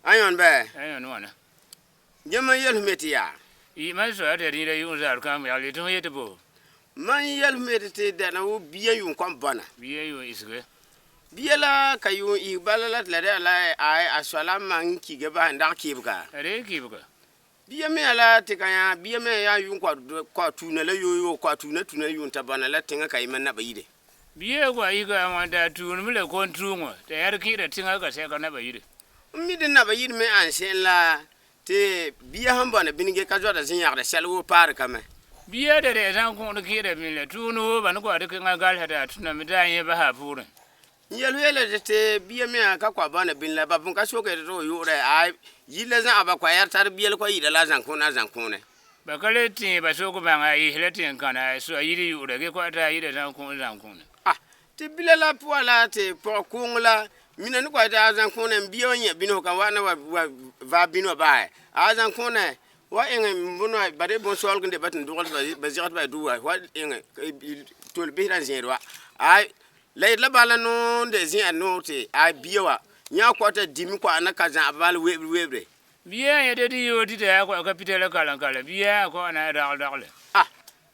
Ayɔn bɛɛ? Ayɔn wana. Ge mam yel ho me te yaa? Yi man sɔya te dĩirɛ yʋʋn za'r kãam yagl yetɩ fõ yetɩ bo? Mam yel ho me tɩ tɩ dɛna wo bia yuun kɔm bɔna. Bia yuun isge. Bia la ka yuun isge bala la tɩ la dɛna la aai a sɔ la a ma n ki ge basɛ n dagɛ kɩɩbga. La dee kɩɩbga. Bia mea la tɩ ka yã bia mea yaa yuun kɔa tuuna la yooyoo, kɔa tuuna tuna yuun ta bɔna la tẽŋa kayima naba yire. Bia kɔa isge a wã daa tuuni mɛ la kontũuŋo tɩ a yɛd kẽ'era tẽŋa ka sɛka naba yire. N mi tɩ naba yire me ãn se'em la, tɩ bia sẽn bɔna bĩni ge ka zɔta zĩ-yãgdɛ sɛla woo paari ka mɛ. Bia da dɛ zãn kõgd kẽ'era bĩni la tʋʋn woo ba ni kɔa dɩkɛ ẽŋa galsɛ tɩ a tũna mɛ tɩ a yẽ basa a pʋʋrẽ. N yel yele tɩ bia mea ka kɔa bɔna bĩni la, ba põn ka soke tɩ fo yʋ'ʋrɛ? Aai, yire la zã'a ba kɔa yɛr tar bia la kɔa yi'ira la Zãkõonɛ Zãkõonɛ. Ba ka le tẽe ba soke bãŋɛ a yese la tẽn-kãna a sɔ yire yʋ'ʋrɛ ge kɔa tɩ a yi'ira Zãkõonɛ Zãkõonɛ. A Tɩ bila la pʋa la tɩ pɔg-kʋʋŋɔ la mina ni kɔa tɩ Azãkõonɛ n bia wã yẽ bĩni fo ka wa'ana wa vaa bĩni wã basɛ. Azãkõonɛ wa ẽŋɛ n bõn wã ba de bõn-sɔɔlg n de ba tɩ n dʋgl tɩ ba zɩgd tɩ ba dʋ wa, wa ẽŋɛ tole bɩsra n zẽed wa. Aai, la yetɩ la bala nõor n de zẽ'a nõor tɩ a bia wã yã kɔa t'a dĩm kɔa na ka zã'a bala we'ebre we'ebre. Bia n yetɩ tɩ yoo tɩ t'a yaa kɔa ka pita la kalẽkalẽ, bia yaa kɔa na dagl-daglɛ. A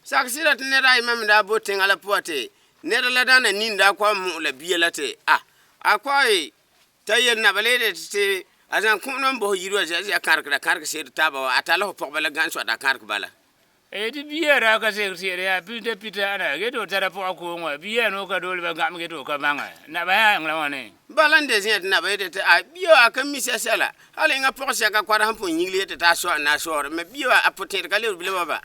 sak sɩra tɩ nẽra ayẽma me daa bo tẽŋa la pʋa tɩ nẽra la dãana nin daa kɔa mõ'o la bia la tɩ a a kɔa t'a yel naba la yetɩ tɩ a zã kũ'unɔ n bos yire wã zẽ'a zẽ'a kãrgda kãrg sed taaba wã, a tara la fo pɔgba la gã n soata a kãrg bala. A yetɩ bia daa ka sek se'ere yaa pita pita ãna ge tɩ f tara pɔga kooŋo, bia noo ka dole ba gã'em ge tɩ f ka bãŋɛ. Naba yaa ẽŋ la wãne? Bala n de zẽ'a tɩ naba yetɩ tɩ a bia wã a ka mi sɛsɛla, hal ẽŋa pɔg-sɛka koara sẽn põn yĩgl yetɩ tɩ a sɔ n na sɔɔr mɛ bia wã a pʋtẽ'er ka lebg bila wa ba.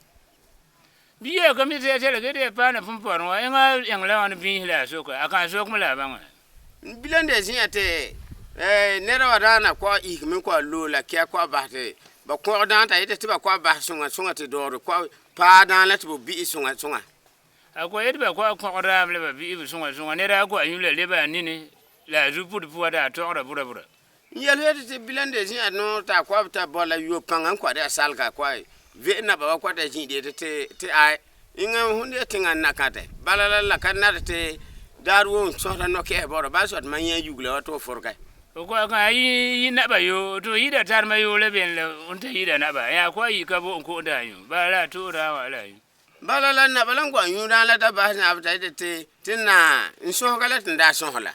Bia ka mi sɛsɛla ge tɩ ya paana põmpɔrŋɔ wã, ẽŋa ẽŋ la wãne bĩis la a soka? A kãn sok mɛ la a bãŋɛ. Bila n de zẽ'a tɩ nẽra wã dãana kɔa isgme kɔa loo la kɛa kɔa bas tɩ ba kõg dãan t'a yetɩ tɩ ba kɔa bas sõŋa sõŋa tɩ doogre kɔa paa dãan la tɩ b bi'e sõŋa sõŋa. A kɔa yetɩ ba kɔa kõg dãam la ba bi'e b sõŋa sõŋa. Nẽra a kɔa yũ la leba a nini la a zu pʋd pʋa tɩ a tɔgra bʋra bʋra. N yel yetɩ tɩ bila n de zẽ'a nõor tɩ a kɔa b t'a bɔ la yo pãŋa n kɔa dɩ a salka kɔa ve'e naba wa kɔa t'a zĩ'ire yetɩ tɩ tɩ aai ẽŋa fõn de tẽŋa n na-kãtɛ. Bala la, la ka nari tɩ daar woo n sõsda nɔkɛ'ɛsɛ bɔ'ɔra ba sɔ tɩ mam yẽ yugla wa tɩ f fʋrgɛ. Fo kɔa kã yi naba yoo, tɩ f yida tarma yoo la bẽn la n ta yida naba, yã kɔa yi ka bo n ko'om tɩ a yũ, bala la a to'ora wã la a yũ. Bala la, naba la n kɔa yũ dãan la ta basɛ zãab t'a yetɩ tɩ tɩ naa n sõsga la tɩ n daa sõs la.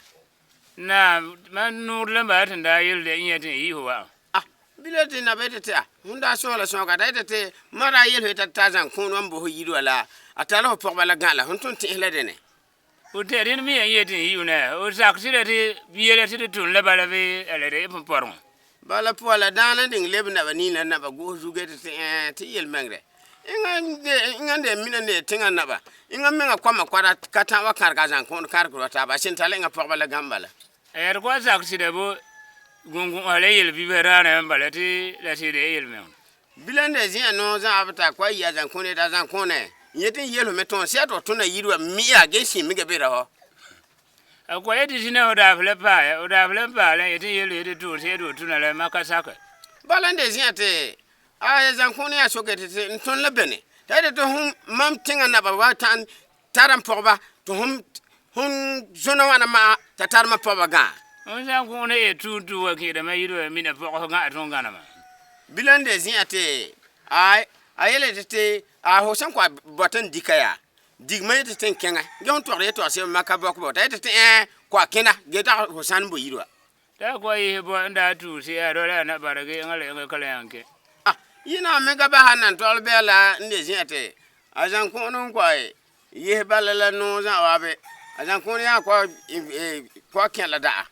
Naa, mam nõor la n basɛ tɩ n daa yel dɛ ĩyã tɩ n yi fo wa'am. A Bila tɩ naba yetɩ tɩ a fõn daa sõs la sõsga, t'a yetɩ tɩ ma daa yel fo yetɩ t'a zãng kũun wã n bos yiri wã la a tara fo pɔgba la gã la, fõn tõn tẽ'es la dẽnɛ. Fo tẽ dẽn mẽ yã yetɩ n yi ne, fo sak sɩda tɩ bia la tɩ d tõn la bala bɩ a la de põmpɔrŋɔ. Bala pʋa la dãana dĩng leb naba nina naba gʋls zuge tɩ tɩ ẽe tɩ yel-mɛŋrɛ. Ẽŋa n de mina n de tẽŋa naba, ẽŋa mẽŋa kɔma koara ka tã wa kãrg a zãnkõon kãrg wa taaba, sẽn tara ẽŋa pɔgba la gãmba la. A yɛd kɔa sak sɩda bo gũngũ'usã la yel-bibsã dãana n bala tɩ la sɩd ya yel-mɛŋrɛ. Bila n de zẽ'a nõor zã'a b t'a kɔa yi a zãnkõonɛ t'a zãnkõonɛ n yetɩ n yel fo mɛ tõog sɛa tɩ fo tõnna yiri wã mi'a gee sĩime ge bera fɔ. A kɔa yetɩ zĩna fo daafɩ la paaya, fo daafɩ la n paa la n yetɩ n yel yetɩ tõog sɛa tɩ fo tũna la ma ka sakɛ. Bala n de zẽ'a tɩ a zãnkõonɛ yã soke tɩ tɩ n tõn la bẽne? T'a yetɩ tɩ hõn mam tẽŋa naba wa tãn tara m pɔgba tɩ hõn hõn zõna wãna ma'a t'a tar mam pɔgba gã'a. Hõn zãnkõonɛ yetɩ tũud-tũud wa kẽeda ma yiri wa mina pɔgsɩ gã'a tɩ n gãna ma. Bila n de zẽ'a tɩ aai a yele tɩ tɩ a fo sẽn kɔa bɔt n dika yaa dig ma yetɩ tɩ n kẽŋɛ ge fõn tɔgd yetɔg se'em ma ka bɔk bɔ t'a yetɩ tɩ ẽe kɔa kẽna ge dag fo sãn n bo yiri wa. Tɩ a kɔa yese bɔ n daa tuuse a dɔla a na-bara ge ẽŋa la ẽŋa ka la yãŋ kẽ. A yɩ me ka basa nan tɔgl bɛa la n de zẽ'a tɩ a zãn kõon n kɔa yese bala la nõor zã'a waabe a zãn kõon yaa kɔa kẽ la da'a.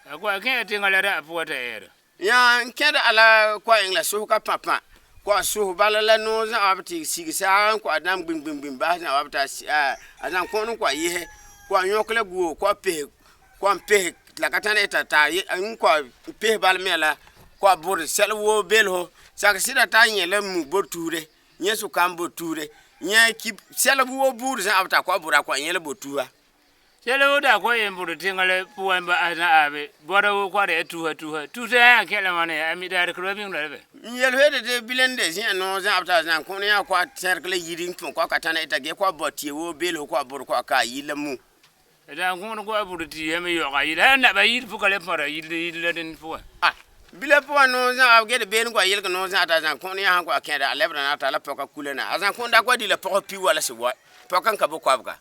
A kɔa kẽ tẽŋa la da'a pʋga t'a ɛɛra. Yã n kẽ da'a la kɔa ẽŋ la sʋsga pã-pã kɔa sʋs bala la nõor zã'a waabe tɩ sig saag n kɔa dãmb gbim gbim gbim bas zã'a waabe tɩ a zãn kõon n kɔa yese kɔa yõk la guo kɔa pes kɔa n pes tɩ la ka tãna yetɩ t'a n kɔa pes bala mea la kɔa bʋd sɛl woo belso sak sɩda t'a yẽ la mu bor-tuure yẽ sʋkam bor-tuure yẽ ki sɛl woo buud zã'a t'a kɔa bʋda kɔa yẽ la bor-tuuga. Sɛla woo tɩ a kɔ yen bʋd tẽŋa la pʋgẽ ba'as na aabe, bɔda woo kɔa dɩ tusa tusa. Tusa yã kẽ la wãne, a mi tɩ a dɩk ba bĩŋra la bɛ? N yel-fɛɛdɛ tɩ bilɛnde zẽ'a noor zãab t'a zãn kõ yã kɔa tẽrg la yiri n põn kɔa ka tãna ɩta gee kɔa bao tie woo beelg kɔa bʋd kɔa ka a yir la mu. Zãn kõ kɔa bʋd tɩɩsame yaooga yiri sã n naba yir pʋka le põra yir la dẽnd pʋgẽ. A bila pʋgã noor zãab ge d been kɔa yelg noor zãab t'a zãn kõ yã sãn kɔa kẽeda a lebra na t'a la pɔka kula na. A zãn kõ da kɔa dɩ la pɔgɔ pi wala sɩ wa pɔka n ka bo koabga.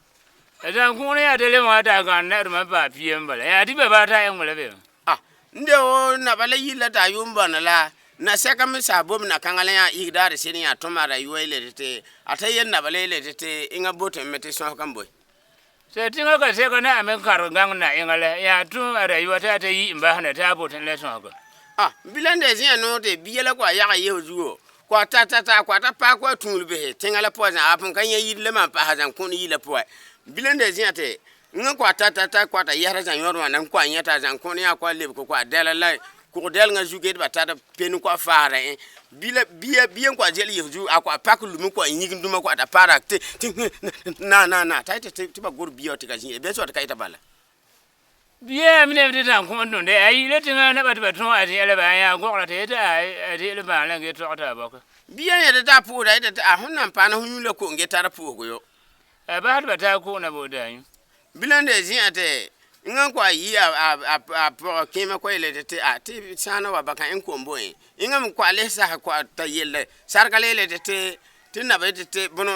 Zãn kõ yaa tɩ le wã t'a gãnd na d baa pia n bala yaa tɩ ba baa t'a ẽng la bɛ. A n de wo naba la yir la t'a yʋʋm bõna la na sɛka me sa bom na kãngã la yã isg daar sɩd yã tõma ra yʋa yele tɩ a ta yel naba la yele tɩ ẽŋa bote me tɩ sõsg n boe. Tɩ tẽŋa ka sɛka na me kãrg gãng na ẽŋa la yaa tũ a ra yʋa tɩ a ta yi n basna tɩ a botẽ la sõsga. A bilɛnde zẽa noor tɩ bia la kɔa yaga yes zuo kɔa ta ta ta kɔa ta paag kɔa tũul bese tẽŋa la pʋga zã a põn ka yẽ yir la maan paasa zãn kõ yir la pʋgẽ. Bilɛnde zẽa tɩ ẽŋa kɔa ta ta ta kɔa t'a yɛsra zã yõod wã na n kɔa yẽta zãn kõ yã kɔa lebg kɔa dɛla la kʋg dɛlngã zu gee tɩ ba tar pen kɔa faasra ẽ bila bia bia n kɔa zel yes zu a kɔa pak lum n kɔa yĩgd dũmã kɔa t'a paara tɩ na na na t'a yetɩ tɩ ba gor bia wã tɩ ka zĩig bɩ tɩ ka ɩta bala. Bia me tɩ zãn kõ tõnd a yɩla tẽŋa naba tɩ ba tõog a zẽ'e la ba yã gogra tɩ yetɩ a ze'el bãaglã ge tog t'a bɔka. Bia yẽd t'a pʋʋsda yetɩ tɩ a sẽn na n paana fo yũ la ko'om ge tar pʋʋsg yo. A bas tɩ ba taa koona bo t'a yũ. Bilɛnde zẽa tɩ ẽŋa n kɔa yi a pɔgɔ kẽemã kɔa yele tɩ a tɩ sãana wa baka ẽn koom bo ẽ ẽŋa me kɔa les sasa kɔa t'a yelle sarka la yele tɩ tɩ naba yetɩ tɩ bõn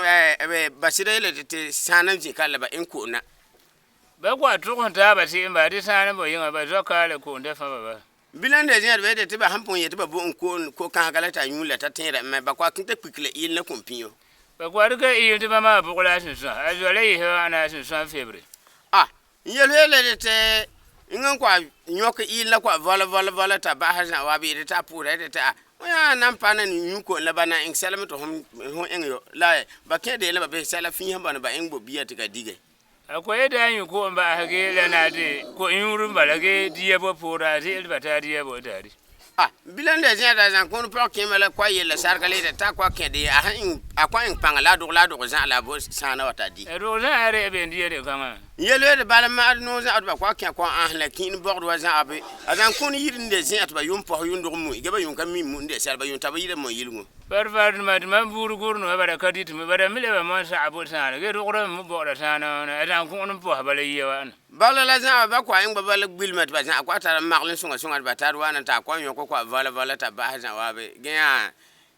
ba sɩda yele tɩ tɩ sãana n zĩ ka la ba ẽn koona. Ba kɔa tʋgs n taaba se'em baa tɩ sãan n bo yĩŋa ba zoa kaala koom t'a fãba ba. Bilɛnde zẽa tɩ ba yetɩ tɩ ba sãn põn yetɩ ba bo n ko-kãsga la t'a yũ la t'a tẽeda me ba kɔa kẽ t'a kpik la yɩl na kõn pĩyo. Ba kɔa dɩka yɩl tɩ bãmba a bʋg la a sũ-sã a zoa la yɩsga wã na a sũ-sã febre. A n yel-fɛɛle tɩ ẽŋa n kɔa yõk yɩl la kɔa vola vola vola t'a basã zã wa b yetɩ t'a pʋʋsda yetɩ tɩ a yã na n pa na yũ koom la ba na ẽng sɛlem tɩ fõm ẽng yo la ba kẽ deel la ba bes sɛla fĩisã bõna ba ẽng bo bia tɩ ka dige. A kɔa yetɩ a yũ koom ba'as ge la na tɩ ko-yũud n bala ge dia bo poora a ze'el tɩ ba taa dia bo t'a di. A bilɛnde zẽa t'a zãn kõ pɔg kẽemã la kɔa yella sarka la yetɩ t'a kɔa kẽd a sẽn a kɔa ẽng pãnga la a dog la a dog zã la a bo sãana wa t'a di. A dog zã a re ben dia de kãngã. N yel-weed bala maad noor zã tɩ ba kɔa kẽ kɔa ãs la kĩin bɔgd wa zã b a zãn kõ yir n de zẽa tɩ ba yʋm pɔs yʋndg mui ge ba yʋn ka mi mu n de sɛl ba yʋn ta ba yira mo yilgẽ. Far-fardẽmã tɩ mam buud gʋrnã bara ka dɩtme bara mi la ba moan saga bo sãana ge rogrã me baooda sãana wãna a zãn kõ n pɔs bala yia wa'ana. Bala la zã ba kɔa ẽng ba bala gbilmã tɩ ba zã kɔa tar magl n sõnga sõnga tɩ ba tar wa na t'a kɔa yõk kɔa vola vola t'a bas zã wa be ge yã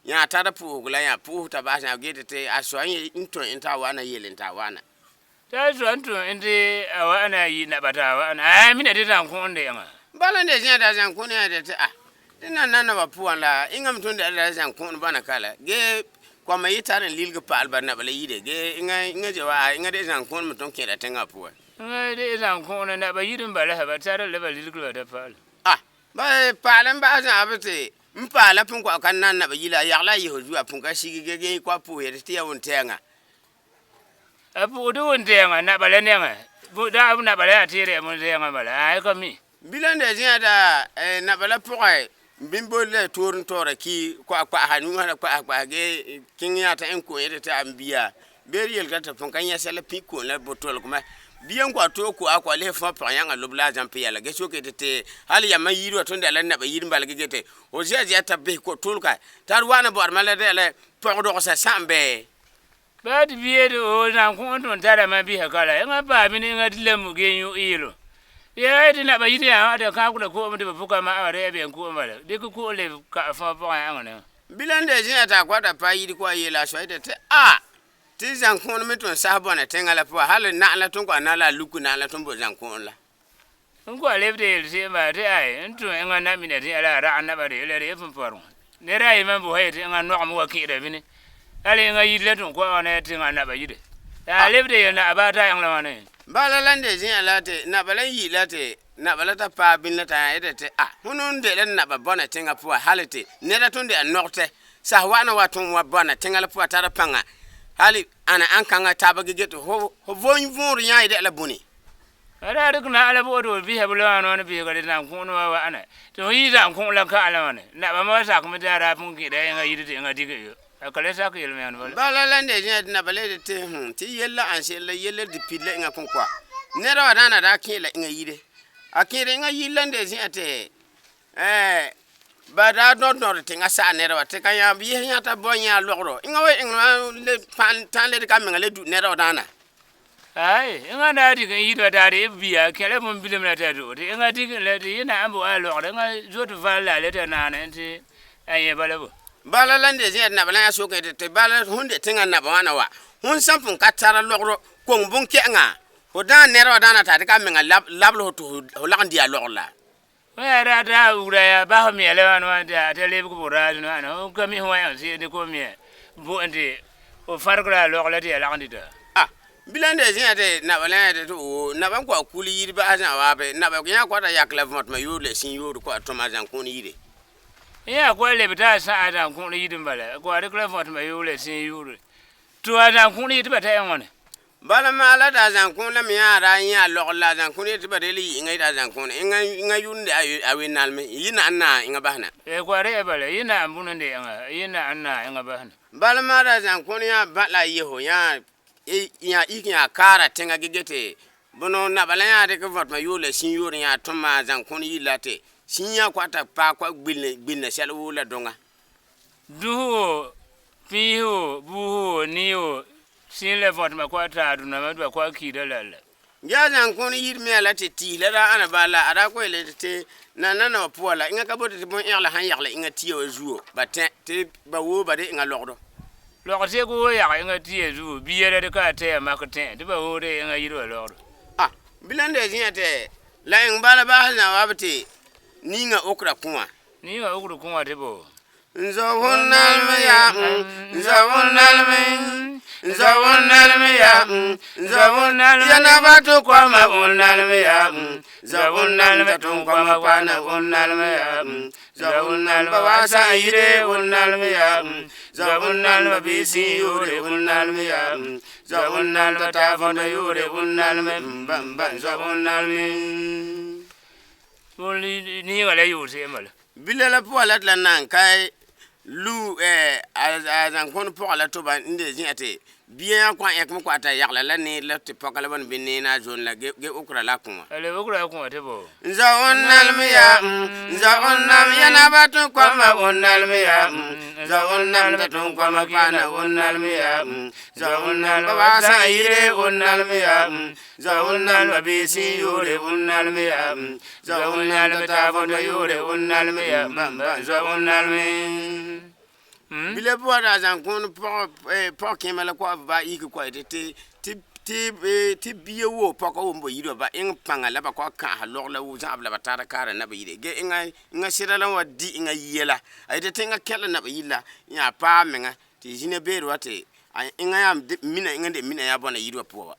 yã tar pʋʋsg la yã pʋʋs t'a bas zã ge tɩ tɩ a soa n tõe n t'a wa'ana yel n t'a wa'ana. T'a soa n tũ n tɩ a wa'ana yi naba t'a wa'ana a mina tɩ zãn kõ n de ẽŋa. Bala n de zẽa t'a zãn kõ yã tɩ a tɩ na nana wa pʋgã la ẽŋa me tõnd la zãn kõ bãna ka la ge koamã yɩ tar n lilg paal ba naba la yire ge ẽŋa ze wa ẽŋa de zãn kõ me tõnd kẽeda tẽngã pʋgẽ. Ẽŋa de zãn kõ naba yir n bala ba tar la ba lilg ba ta paal. A ba paal n bas zã b tɩ n paala põn kɔa ka nan naba yila a yagla a yes zu a põn ka sig ge ge kɔa pʋʋs yetɩ tɩ yaa wʋntɛɛngã. A pʋʋsd wʋntɛɛngã naba la nengẽ da naba la yaa teere wʋntɛɛngã bala a ka mi. Bilɛnde zẽa da naba la pʋgẽ bĩm bool la toor n taoora ki kɔa kpa'asa nusã la kpa'as kpa'as ge kẽng yã t'a ẽn kõ yetɩ tɩ a n bia beer yelka tɩ põn ka yẽ sɛla pĩ koom la botolgmɛ bia n kɔa toog ko a kɔa les fõ pag yãnga lob la a zãmp yɛla ge soke tɩ tɩ hal yamã yir wa tõnd yaa la naba yir n balg ge tɩ fo zɩa zɩa t'a bes ko-tʋlka t'a d wa'ana baoodmã la d yaa la pɔg-dogsa sãam bɩ. Ba tɩ bia tɩ o zãn kõ n tõnd tarame bisa ka la ẽŋa paame ne ẽŋa tɩ la mu ge yũ eelo. Yaa tɩ naba yir yã wã tɩ kãabgda koom tɩ b pʋka ma'a ra yaa ben koom bala dɩk koom le ka fõ pʋgẽ ãng ne. Bilɛnde zẽa t'a kɔa t'a pa yir kɔa yeela a soa tɩ a tɩ zãn kõ me tõnd sas bõna tẽŋa la pʋga hal na'an la tõnd kɔa na la a luku na'an la tõnd bo zãn kõ la. N kɔa leb tɩ yel se'em baa tɩ ay n tũ ẽŋa na mina tɩ la a rag naba de la re fõn parõ. Ned a yemã bʋsa yetɩ ẽŋa nogem wa kẽeda bĩni. Hal ẽŋa yir la tõnd kɔa wã na tẽŋa naba yire. La a leb tɩ yel na baa t'a ẽng la wãne. Bala la n de zẽa la tɩ naba la n yɩ la tɩ naba la t'a paa bĩn la t'a yã yetɩ tɩ a fõn n de la naba bɔna tẽŋa pʋga hal tɩ neda tõnd de a nogtɛ sas wa'ana wa tõnd wa bɔna tẽŋa la pʋga tara pãnga hal ãna ãn-kãngã taaba ge tɩ fo voñ võor yã y la bõne. A ra rɩk na la bʋgd bisa b la wã noor bisga tɩ zãn kõ wa wa'ana tɩ fo yɩ zãn kõ la ka la wãne naba ma wa sakme tɩ a ra põn kẽeda ẽŋa yir tɩ ẽŋa dig yo a ka le sak yel-meng bala. Bala la n de zẽa tɩ naba la yetɩ tɩ tɩ yella ãn sel la yella dɩ pid la ẽŋa kõn kɔa. Nɛra wa daana daa kẽ la eŋa yire. A kẽ'era eŋa yire la n de zẽ'a tɩ ba daa dõd-dõd tẽŋa sa'a nɛra wa tɩ ka yã yese yã t'a bɔ yẽ a lɔgrɔ. Eŋa wa ẽŋa le tã n le dɩk a mẽŋa le du nɛra wa daana. Ai, eŋa n daa dɩk n yire wa t'a de bia kẽ la bũmb-bilam la t'a doog tɩ eŋa dɩk n la tɩ yẽ na n bo a lɔgrɔ eŋa zot val la a le t'a naanɛ tɩ a yẽ bala bo. Bala la n de zẽ'a tɩ naba la yã soke tɩ bala fõn de tẽŋa naba wãna wa, fõn sã n põn ka tara lɔgrɔ koŋ bõn-kɛ'ɛŋa, fo dãag nɛra wa dãana tɩ a dɩk a mẽŋa labl fo tɩ fo lagm di a lɔgrɔ la. Fõ yaa daa t'a ugra yaa bas f mea la wãna wãna tɩ a ta lebg bʋraas wãna, fo ka mi fõ wa ẽng se'em tɩ kom mea bo ẽ tɩ fo fãrgra a lɔg la tɩ ya lagm dita. A Bila n de zẽ'a tɩ naba la yã tɩ woo, naba n kɔa kul yir bas zã waabe, naba yã kɔa t'a yak la võtmã yoor la sĩig yoor kɔa tõm a zãnkõon yire. Yã kɔa leb t'a sã a zãnkõon yir n bala, kɔa dɩk la võtmã yoor la sĩig yoore. Tɩ a zãnkõon yir tɩ ba ta ẽ wãne? Bala maala tɩ a zãnkõon la me yã daa yẽ a lɔgr la a zãnkõon yetɩ ba dee le yɩ ẽŋa yetɩ a zãnkõon ẽŋa ẽŋa yʋʋr n de a wẽn-nalme yɩ na n naag ẽŋa basna. Kɔa re bala, yɩ na n bũn n de ẽŋa, yɩ na n naag ẽŋa basna. Bala maala a zãnkõon yã bã la a yesgo yã yã ik yã kaara tẽŋa ge ge tɩ bõno naba la yã dɩk võtmã yoor la sĩig yoor yã tõm a zãnkõon yir la tɩ sĩig yã kɔa t'a paa kɔa gbilna sɛl woo la dõnga. Dũs wo, pĩis wo, buus wo, nii wo, sĩig la võtmã kɔa taa dũnna tɩ ba kɔa kiida lalla. Yaa zãnkõon yir mea la tɩ tɩɩs la daa ãna bala la a daa kɔ yele tɩ nanana wã pʋga la ẽŋa ka bote tɩ bõn-ẽgla sãn yagla ẽŋa tia wã zuo ba tẽ tɩ ba woo ba de ẽŋa lɔgdɔ. Lɔg-sɛk woo yag ẽŋa tia zuo bia la dɩka a tɛa mak tẽ tɩ ba woo de ẽŋa yir wã lɔgdɔ. A Bila n de zẽa tɩ la ẽŋ bala baas zã wa b tɩ niingã okra kõ wã. Niingã okr kõ wã tɩ bo. N zɔ wʋn nalme ya, n zɔ wʋn nalme, n zɔ wʋn nalme ya, n zɔ wʋn nalme ya naba tʋ koama wʋn nalme ya, zɔ wʋn nalme tʋ koama paana wʋn nalme ya, zɔ wʋn nalme ba wa sã n yire wʋn nalme ya, zɔ wʋn nalme bɩ sĩ yoore wʋn nalme ya, zɔ wʋn nalme t'a võnda yoore wʋn nalme n ba n ba zɔ wʋn nalme. Bõn niingã la yʋʋr se'em bala. Bila la pʋga la tɩ la na n ka lu a zãnkõon pʋga la tʋba n de zẽ'a tɩ bia yã kõ a ẽkme kɔa t'a yagla la neer la tɩ pɔka la bõn bɩ nee na a zon la ge okra la a kõ wã. A le okra a kõ wã tɩ bo. N zɔ wʋn nalme ya, n zɔ wʋn nalme ya naba tʋ koama wʋn nalme ya, n zɔ wʋn nalme tʋ koama paana wʋn nalme ya, zɔ wʋn nalme ba wa sã n yire wʋn nalme ya, zɔ wʋn nalme bɩ sĩig yoore wʋn nalme ya, zɔ wʋn nalme t'a võnda yoore wʋn nalme ya, n ba n zɔ wʋn nalme. Bila pʋga tɩ a zãnkõon pɔg kẽema la kɔa ba yik kɔa tɩ tɩ bia woo pɔka woo n bo yir wã ba ẽng pãnga la ba kɔa kãasa lɔg la zãab la ba tar kaara naba yire ge ẽŋa sɩda la n wa dɩ ẽŋa yia la a yetɩ tɩ ẽŋa kẽ la naba yir la yã paa menga tɩ zĩna beere wa tɩ ẽŋa yaa mina ẽŋa n de mina yaa bõna yir wã pʋga wa.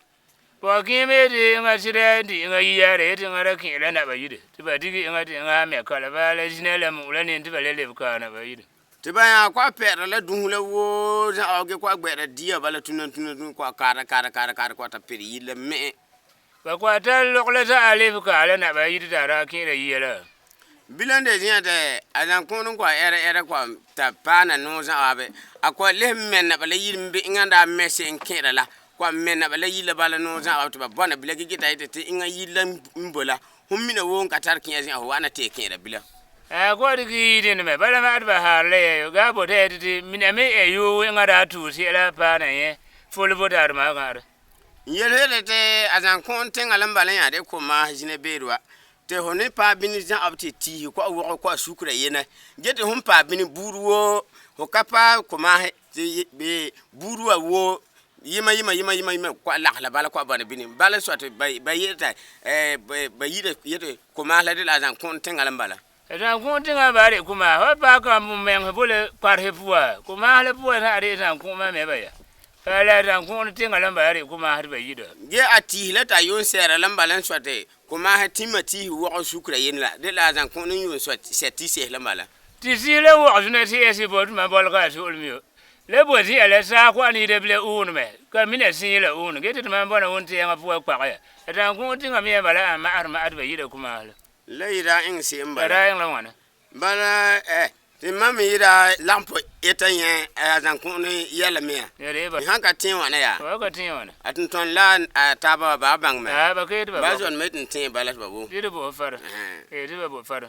Pɔg kẽeme tɩ ẽŋa sɩda n dɩ ẽŋa yia re tɩ ẽŋa ra kẽ la naba yire tɩ ba dig ẽŋa tɩ ẽŋa me kala baa la zĩna la mu'ra nen tɩ ba le leb kaa naba yire. Tɩ ba yã kɔa pɛɛra la dũs la woo zã ge kɔa gbɛɛra dia bala tũna tũna tũna kɔa kaara kaara kaara kaara kɔa t'a ped yir la me. Ba kɔa tar lɔg la za'a leb kaa la naba yire t'a daa kẽera yia la. Bila n de zẽa tɩ a zãnkõon n kɔa ɛrɛ ɛrɛ kɔa t'a paana noor zã waabe a kɔa les n mɛ naba la yir n be ẽŋa n daa mɛ se'em kẽera la kɔa n mɛ naba la yir la bala noor zã waabe tɩ ba bɔna bila ge geta yetɩ tɩ ẽŋa yir la n bo la fõn mina woo n ka tar kẽa zẽ'a fo wa'ana tɩ kẽera bila. A kɔa dɩk yɩɩdẽnd me bala maa tɩ ba haar la ya gaa bota ya tɩ miname ya yoo ẽŋa daa tʋʋs yɛla paana yẽ fol bota d maa gã'ara. N yel yele tɩ a zãnkõon tẽŋa la n bala yã de ko-maas zĩna beere wa tɩ fo ne paa bĩni zãab tɩ tiis kɔa wʋg kɔa sukra yena ge tɩ fõn paa bĩni buud woo fo ka paa ko-maase tɩ buud wã woo yɩma yɩma yɩma yɩma yɩma kɔa lags la bala kɔa bõna bĩni bala soa tɩ ba yeta ba yida yetɩ ko-maas la de la a zãnkõon tẽŋa la n bala. Zãnkõon tẽŋa baa re ko-maas wa paa ka meng bole kparse pʋga ko-maas la pʋga sã re zãnkõomã me ba ya la zãnkõon tẽŋa la n bala re ko-maas tɩ ba yida. Ge a tiis la t'a yʋʋn sɛɛra la n bala n soa tɩ ko-maas tĩmã tiis wog sukra yen la de la a zãnkõon n yʋʋn sɛ tɩ-sɛs la n bala. Tɩ sɩɩ la wog zũnã tɩ yaa sɩ bot ma bolga a soolem yo la bo zẽa la saag kɔa niida bɩ la uunme ka mina sĩig la uun ge tɩ tɩ mam bõna wʋntɛɛngã pʋgã kpag ya a zãnkõon tẽŋa me yaa bala a maasd maasd ba yida ko-maas la. La yɩ daa ẽng se'em bala. Daa ẽng la wãna. Bala tɩ mam me yɩ daa lagm pɔ ɩta yẽ a zã kũun yɛla mea. Ya ba. Sãn ka tẽ wãna yaa. Ba ka tẽ wãna. A tɩ tõnd la a taaba wã baa bãng me. A ba ka yet ba Ba zõnd me tɩ n tẽ bala tɩ ba wʋm. Tɩ d bo fara. Tɩ ba bo fara.